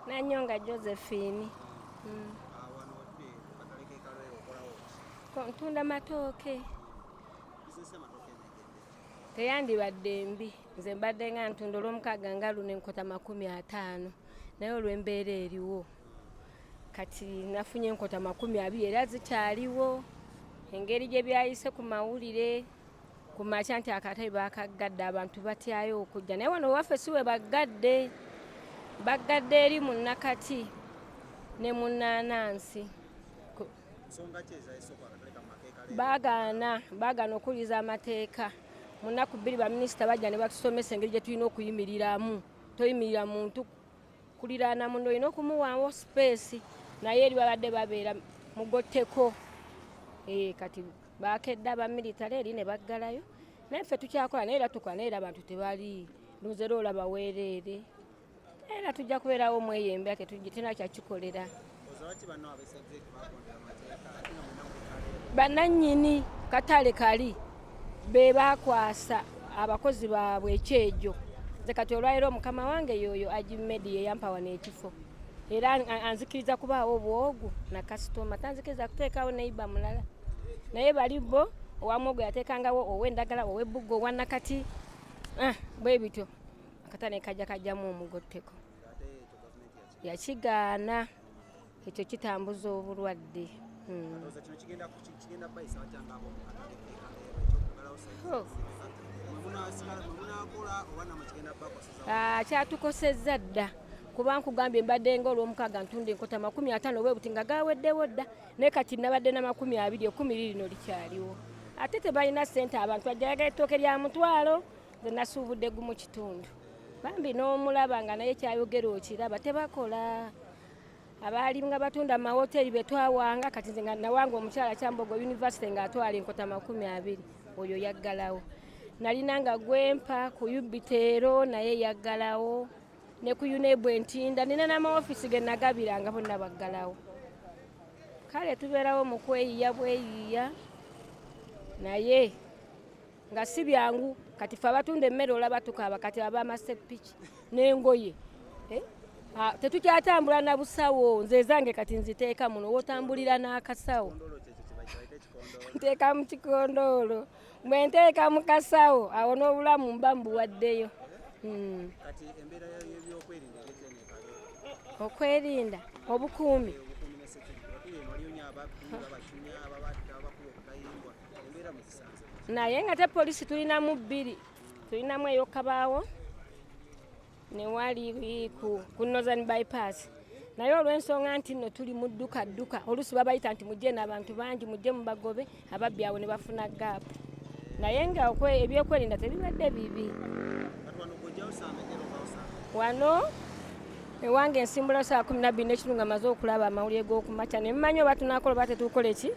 Nanyonga Josephine. Ntunda matooke. Teyandibadde mbi, nze mbadde nga ntunda olwomukaaga nga luno enkota 50, naye olw'embeera eriwo kati nafunye enkota 20 era zikyaliwo. Engeri gye byayise ku mawulire ku makya nti akatale bakaggadde, abantu batyayo okujja, naye wano waffe si we baggadde, baggadde eri mu Nakati ne mu Naanansi. Baagaana okuwuliriza amateeka. Mu nnaku 2 baminisita bajja ne batusomesa engeri gye tulina okuyimiriramu. Toyimirira muntu kuliraana muno, olina okumuwaawo space, naye eri babadde babeera mugotteko. Kati bakedde abamiritale eri ne baggalayo, naye ffe tukyakola, naye era tukola, naye era abantu tebali ndowooza, era olaba weereere, era tujja kubeerawo mweyo embeera tetulina kyakikolera. Bannannyini katale kali be bakwasa abakozi baabwe ekyejo. Nze kati olwaliro mukama wange yoyo Agimedi yeyampa wano ekifo, era anzikiriza kubaawo bwogu na kasitoma, tanzikiriza kuteekawo neiba mulala, naye bali bo owamwogo yateekangawo ow'endagala, ow'ebbugo, owa Nakati, bwe bityo akatale kajja kajjamu omugotteko. Yakigaana, ekyo kitambuza obulwadde. Kyatukosezza dda, kuba nkugambye mbadde nga olwomukaaga ntunda enkota 50 bwe buti nga gaweddewo dda, naye kati nabadde na 20, 10 lirino likyaliwo, ate tebalina ssente. Abantu bajjayagala ettooke lya 500, nze nasuubudde gumu kitundu. Bambi n'omulaba nga naye kyayogera okiraba, tebakola. Abaali nga batunda mawoteri betwawanga, kati nze nga nawanga omukyala Kyambogo University ng'atwala enkota 20, oyo yaggalawo. Nalina nga gwempa ku Yubiteero, naye yaggalawo, ne ku UNEB Entinda nina n'amaofiisi ge nagabiranga, bonna baggalawo. Kale tubeerawo mu kweyiya bweyiya, naye nga si byangu. Kati fe abatunda emmere olaba tukaaba, kati ab'amasepiki n'engoye tetukyatambula na busawo. Nze ezange kati nziteeka muno, wotambulira n'akasawo, nteeka mu kikondoolo, bwe nteeka mu kasawo awo n'obulamu mba mbuwaddeyo. Okwerinda, obukuumi. Naye nga te polisi tulinamu bbiri, tulinamu eyokabaawo newali ku Northern Bypass, naye olw'ensonga nti nno tuli mu dduka dduka, oluusi babayita nti mujje n'abantu bangi, mujje mubagobe ababbi, awo ne bafuna gap, naye nga ebyokwerinda tebibadde bibi. Wano ewange ensimbula saa 12 n'ekitundu nga maze okulaba amawulire g'okumakya, ne mmanyi oba tunaakola oba tetuukole ki.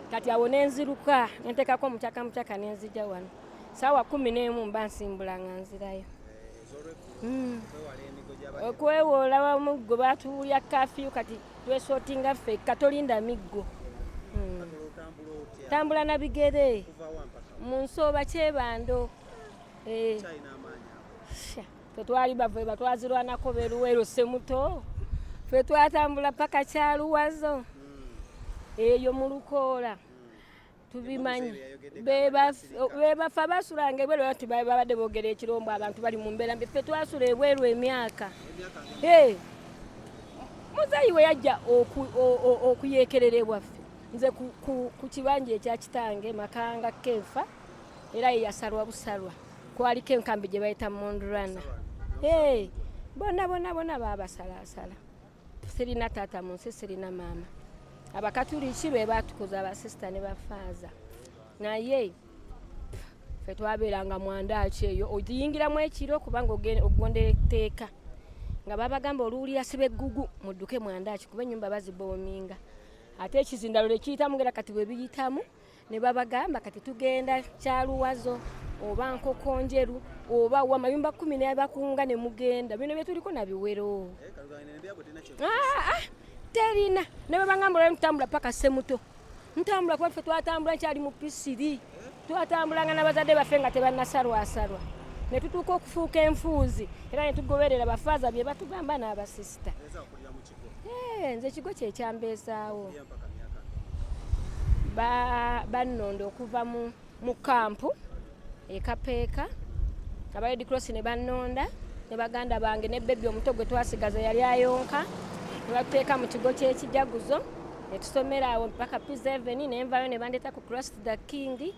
Kati awo nenziruka nenteekako omucaka mucaka nenzija wano saawa 11, mba nsimbula nga nzirayo. Okwewola wamuggo batuwulya curfew, kati twesortinga ffekka, tolinda miggo. Tambula na bigere mu nsooba Kyebando. Ffe twali bave batwazirwanako beruweero Semuto, ffe twatambula paka Kyaluwazo eyo mu lukoola, tubimanyi. Bebafe abasulanga ebweru nti babadde boogera ekirombo, abantu bali mu mbeera mbi, ffe twasula ebweru emyaka. Muzeeyi we yajja okuyeekerera ewaffe, nze ku kibanja ekya kitange Makanga Kenfa, era ye yasalwa busalwa, kwaliko enkambi gye bayita Mondurana, bonna bonna bonna baabasalaasala. Sirina taata mu nsi, sirina maama, abakatuliki be batukuza, abasisita ne bafaaza, naye ffe twabeeranga mwandaaki eyo, ogiyingiramu ekiro kubanga ogondera etteeka nga babagamba oluwulira siba eggugu mudduke mwandaaki, kuba ennyumba baziboominga, ate ekizindalo lekiyitamu ngera kati bwe biyitamu ne babagamba kati tugenda Kyaluwazo oba Nkokonjeru oba wamayumba 10 ne bakunga ne mugenda. Bino bye tuliko nabiwero. Terina ne babagamba olwa ntambula paka Semuto, ntambula kuba ffe twatambula nkyali mu P3, twatambulanga n'abazadde baffe nga tebannasalwasalwa. Ne tutuuka okufuuka enfuuzi era ne tugoberera bafaaza bye batugamba n'abasisita. Eh, nze ekigo kye kyambeezaawo. Bannonda okuva mu kampu e Kapeeka, aba Red Cross ne bannonda ne baganda bange ne bbebi omuto gwe twasigaza yali ayonka, ne batuteeka mu kigo ky'ekijaguzo ne tusomera awo mpaka P7 ne nvaayo ne bandeeta ku Christ the King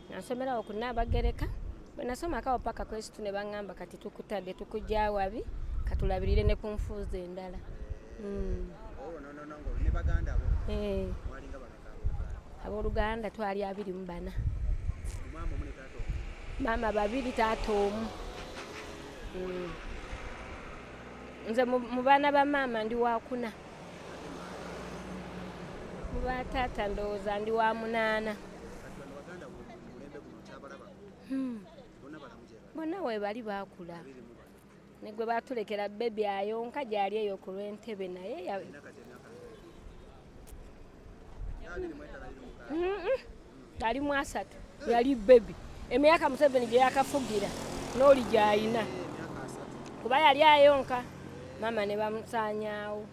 nga nsomera awo ku Nnaabagereka. Bwe nasomako awo paka Kristo ne baŋŋamba kati tukutadde tukujja wabi katulabirire ne ku nfuuzi endala. Eh. Abooluganda twali 24. Maama babiri taata omu. Nze mu baana ba maama ndi wakuna. Mu ba taata ndowooza ndi wa 8. Bonna weebali baakula. Ne gwe baatulekera bebi ayonka gy'ali eyo ku lw'entebe naye ali mu 30 yali bebi. Emyaka Museveni gye yakafugira n'oli gy'ayina kuba yali ayonka maama ne bamusaanyaawo.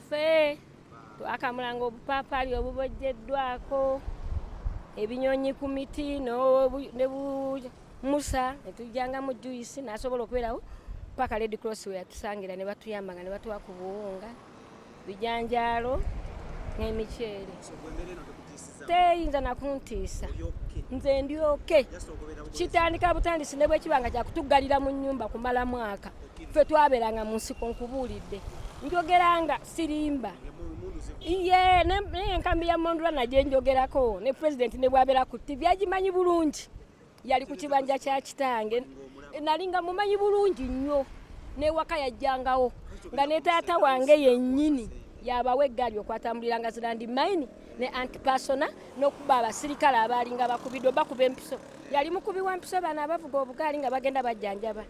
Ffe twakamulanga obupaapaali obubojjeddwako ebinyonyi ku miti ne bumusa ne tujjangamu juyisi n'asobola okubeerawo paka Red Cross we yatusangira ne batuyambanga ne batuwa ku buwunga, bijanjaalo n'emiceere. Teyinza nakuntiisa, nze ndyoke kitandika butandisi ne bwe kiba nga kyakutuggalira mu nnyumba kumala mwaka. Ffe twabeeranga mu nsiko nkubuulidde, njogeranga sirimba. Ye n'enkambi ya Mondulana gye njogerako ne pulezidenti ne bw'abeera ku TV agimanyi bulungi. Yali ku kibanja kya kitange, nali nga mumanyi bulungi nnyo. N'ewaka yajjangawo nga ne taata wange yennyini yabawa eggaali okwatambuliranga zirandi mine ne antipersona n'okuba abasirikale abaalinga bakubiddwa bakuba empiso. Yali mukubi wa mpiso, bano abavuga obugaali nga bagenda bajjanjaba.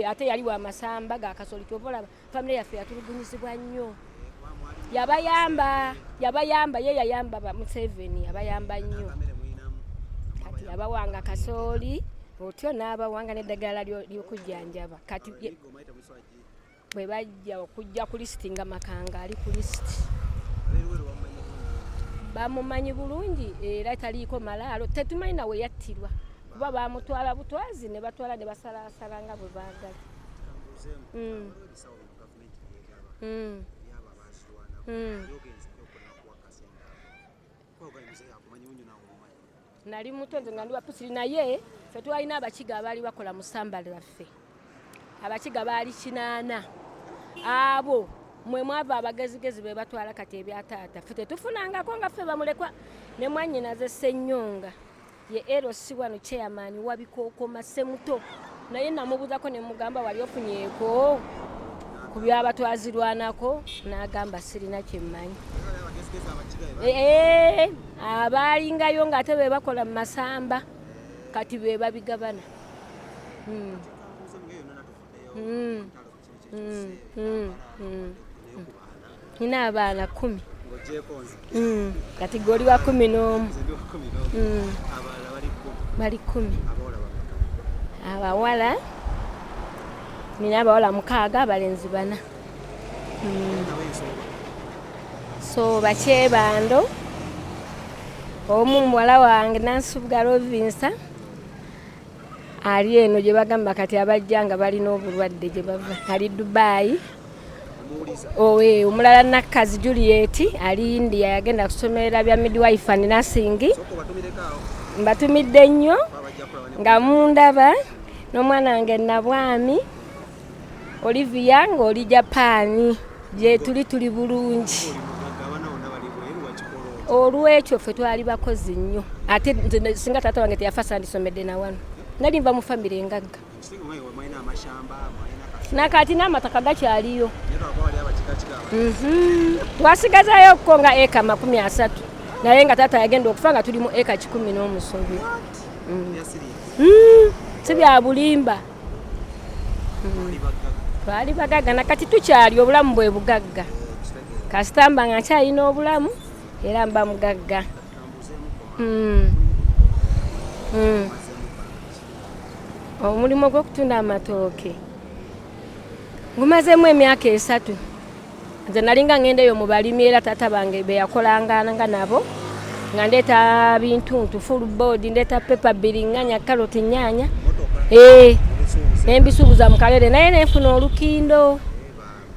Ate yali wa masamba ga kasoli, kyova olaba famire yaffe yatulugunyizibwa nnyo. Yabayamba ye yayamba ba Museveni yabayamba nnyo. Kati yabawanga kasooli otyo n'abawanga n'eddagala ly'okujjanjaba. Kati bwe bajja okujja ku lisiti nga Makanga ali ku lisiti, bamumanyi bulungi era taliiko malaalo, tetumanyi nawe yattirwa kuba bamutwala butwazi ne batwala ne basalaasala nga bwe baagala. Nali muto nze nga ndi wa Pusiri, naye ffe twalina abakiga abaali bakola mu ssamba lwaffe. Abakiga baali 8. Abo mwe mwava abagezigezi be batwala kati ebya taata. Ffe tetufunangako nga ffe bamulekwa. Ne mwannyinaze Ssennyonga ye LC wano chairman wa Bikookoma Ssemuto, naye namubuuzako ne mugamba wali ofunyeeko ku byabatwazirwanako, n'agamba sirina kye mmanyi. Abaalingayo ng'ate be bakola mu masamba kati be babigabana. Nina abaana 10. Kati gwe oli wa 11. Bali 10. Abawala nina abawala 6, abalenzi 4. So bakyebando omu muwala wange Nansubuga Rovinsa ali eno gye bagamba kati abajja nga balina obulwadde gye bava, ali Dubai. Omulala Nakkazi Juliet ali India, yagenda kusomerera bya midwife and nursing. Mbatumidde nnyo nga mundaba n'omwana wange Nabwami Olivia ng'oli Japan, gye tuli tuli bulungi. Olwekyo ffe twali bakozi nnyo, ate nze singa taata wange teyafa sandisomedde na wano. Nali nva mu famire engagga. Nakati n'amataka gakyaliyo. Twasigazayo ko nga eka 30, naye nga taata yagenda okufa nga tuli mu eka 100 n'omusobyo. Si bya bulimba. Twali bagagga nakati tukyali, obulamu bwe bugagga. Kasita mba nga nkyalina obulamu era mba mugagga. Omulimu gw'okutunda amatooke ngumazeemu emyaka 3. Nze nalinga ngenda eyo mu balimi, era taata bange be yakolanganga nabo, nga ndeeta bintuntu, full board, ndeeta pepper, biriŋŋanya, karoti, nnyaanya, nembisuubuza mu kalere. Naye nenfuna olukindo,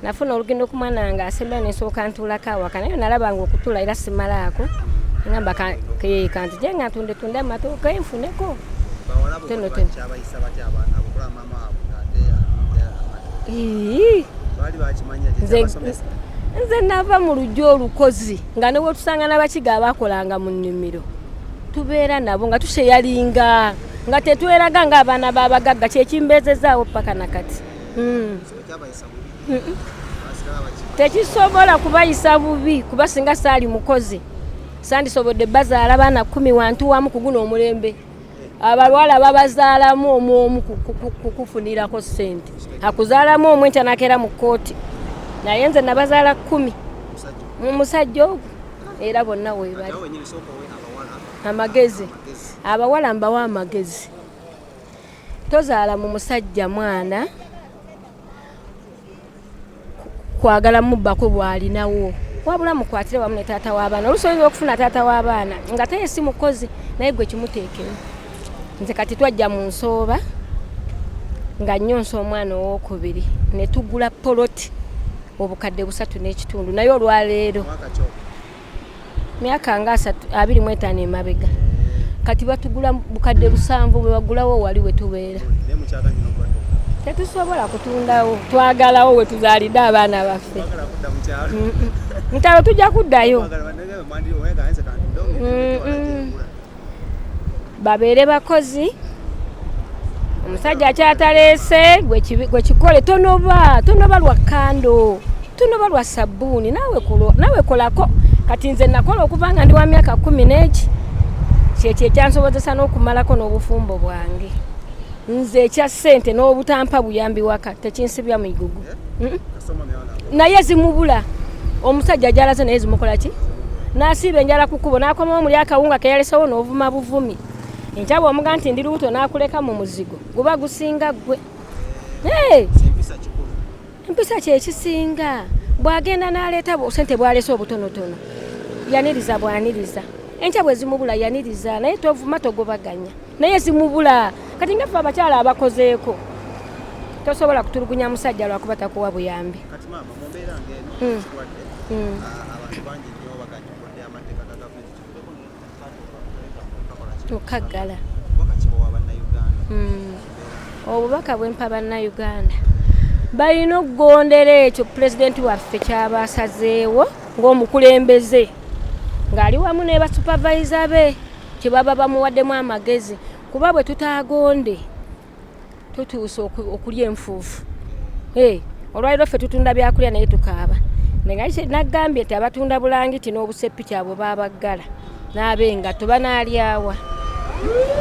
nafuna olukindo ku mwana wange asembayo, nensooka ntuulako awaka. Naye nalaba nga okutuula era simalaako, ngamba kanti gye nga ntunde tunde amatooke nfuneko. Tono tono. Nze nava mu lujja olukozi, nga ne wetusanga n'abakiga abakolanga mu nnimiro tubeera nabo, nga tusheyalinga, nga tetweraga ng'abaana b'abagagga. Kyekimbeezezaawo paka nakati. Tekisobola kubayisa bubi, kuba singa saali mukozi sandisobodde bazaala baana 10 wantu wamu. Ku guno omulembe abalwala babazaalamu omu omu kukufunirako ssente, akuzaalamu omu enkya nakeera mu kkooti. Naye nze nabazaala 10 mu musajja ogwo, era bonna weebali. Amagezi abawala mbawa amagezi: tozaala mu musajja mwana kwagala mubbako bw'alinawo, wabula mukwatire wamu ne taata w'abaana. Oluusi oyinza okufuna taata w'abaana nga teye si mukozi, naye gwe kimuteekemu. Nze kati twajja mu nsooba nga nnyonsa omwana owokubiri, ne tugula poloti obukadde 3.5. Naye olwaleero, myaka nga 25 emabega, kati batugula bukadde 7 bwe bagulawo wali we tubeera. Tetusobola kutundawo, twagalawo we tuzaalidde abaana baffe. Ntalo tujja kuddayo. Babeere bakozi. Omusajja akyataleese gwe kikole, tonoba, tonoba lwa kando, tonoba lwa sabbuuni, naawe kolako. Kati nze nakola okuva nga ndi wa myaka 10 n'eki, kyekyo ekyansobozesa n'okumalako n'obufumbo bwange. Nze ekya ssente n'obutampa buyambi waka tekinsibya migugu. Naye zimubula omusajja gyalaze, naye zimukola ki? N'asiiba enjala ku kkubo, n'akomawo muli akawunga keyalesewo n'ovuma buvumi. Enkya bw'omuga nti ndi lubuto, n'akuleka mu muzigo guba gusinga ggwe. Empisa kyekisinga. Bw'agenda n'aleeta sente, bw'alese obutonotono, yaniriza bwaniriza. Enkya bwe zimubula, yaniriza, naye tovuma, togobaganya, naye zimubula. Kati nga ffe abakyala abakozeeko, tosobola kutulugunya musajja lwakuba takuwa buyambi. Kati maama, mu mbeera ng'eno ekirwadde, abantu bangi nnyo baganyukodde amateeka ga gavumenti kivuddeko Okaggala. Obubaka kibowa Bannayuganda? Obubaka bwempa Bannayuganda, balina okugondera ekyo pulezidenti waffe kyaba asazeewo ng'omukulembeze, ng'ali wamu ne basupervisor be, kye baba bamuwaddemu amagezi, kuba bwe tutaagonde tutuuse okulya enfuufu. Olwaliro ffe tutunda byakulya naye tukaaba. Naye nagambye nti abatunda bulangiti n'obusepiki abo babaggala n'abengatto banaalyawa.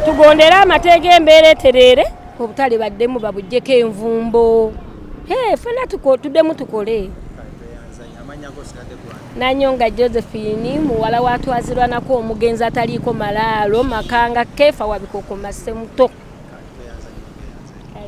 Tugondere amateeka, embeera etereere, obutale baddemu babuggyeko envumbo. Ffenna tuddemu tukole. Nanyonga Josephine, muwala wa Twazirwanako omugenzi ataliiko malaalo, Makanga Kefa Wabikokoma Ssemuto.